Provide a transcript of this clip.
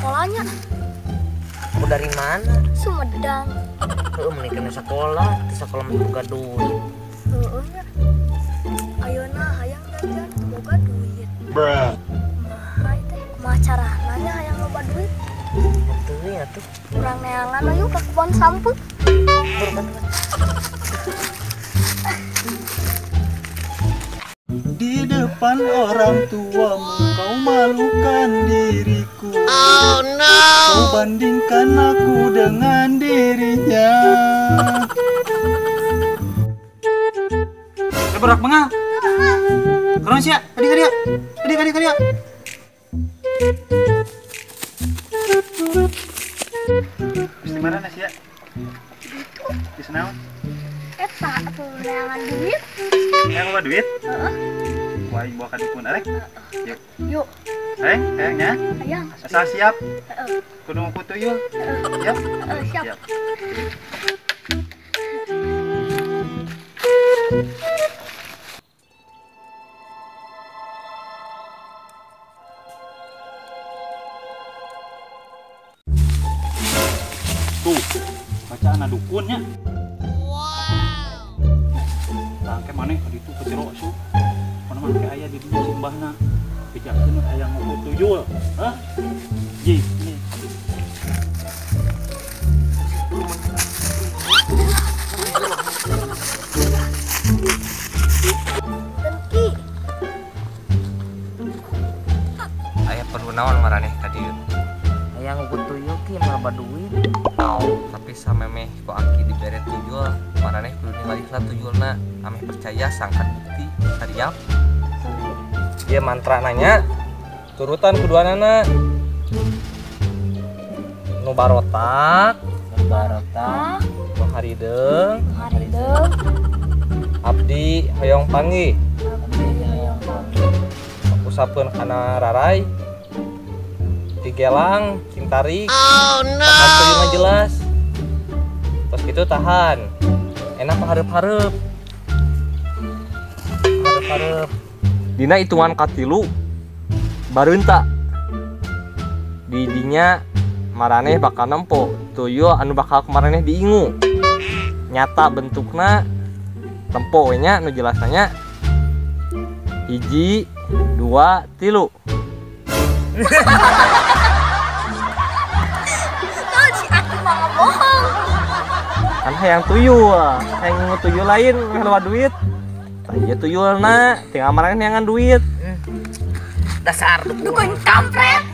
Sekolahnya. Aku dari mana? Sumedang. Heeh, mending kena sekolah, di sekolah mah boga duit. Heeh nya. Ayeuna hayang jajan boga duit. Bruh. Kumaha teh? Kumaha carana nya hayang loba duit? Teuing atuh. Urang neangan ayo ka kebon sampeu. Di depan orang tuamu kau malukan diriku. Oh no. Kau bandingkan aku dengan dirinya. Berak bengal. Kurang sia. Adik adik. Adik adik adik. Di mana sia? Gitu. Di sana. Eta atuh neangan duit. Yang bawa duit? Heeh. Wah, bawa ka dukun arek. Yuk. Yuk. Hayang nya. Hayang. Asal siap. Heeh. Kudu nguku tuyul. Heeh. Siap? Heeh, siap. Siap. Tuh, bacaan dukunnya. Wow. Tangke maneh ka ditu ke jero asup. Mana mah ke aya di dinya si mbahna. Bejakeun hayang nguku tuyul. Hah? Ji, ini. Dengki. Aya perlu naon maraneh ka dieu? Hayang nguku tuyul ki mah duit. Tapi samemeh ku aki dibere tuyul, maraneh kudu ningali heula tuyulna, ameh percaya sangkan bukti sariap. Dia mantra nanya turutan kuduanana. Nu barotak, nu barotak, nu harideung, harideung. Abdi hoyong panggih. Abdi hoyong panggih. Usapeun kana rarai. Digelang, cing tarik. Oh no. Tahan tuyulna jelas. Terus gitu tahan. Enak hareup-hareup. Hareup-hareup. Dina hitungan katilu bareunta. Di dinya maraneh bakal nempo tuyul anu bakal kemaraneh diingu. Nyata bentukna tempo we nya nu jelas nanya. 1, 2, 3. Tuh si aku mah bohong. Kan hayang tuyul, hayang tuyul lain loba duit. Tah ieu tuyulna, tinggal maraneh neangan duit. Dasar dukun kampret.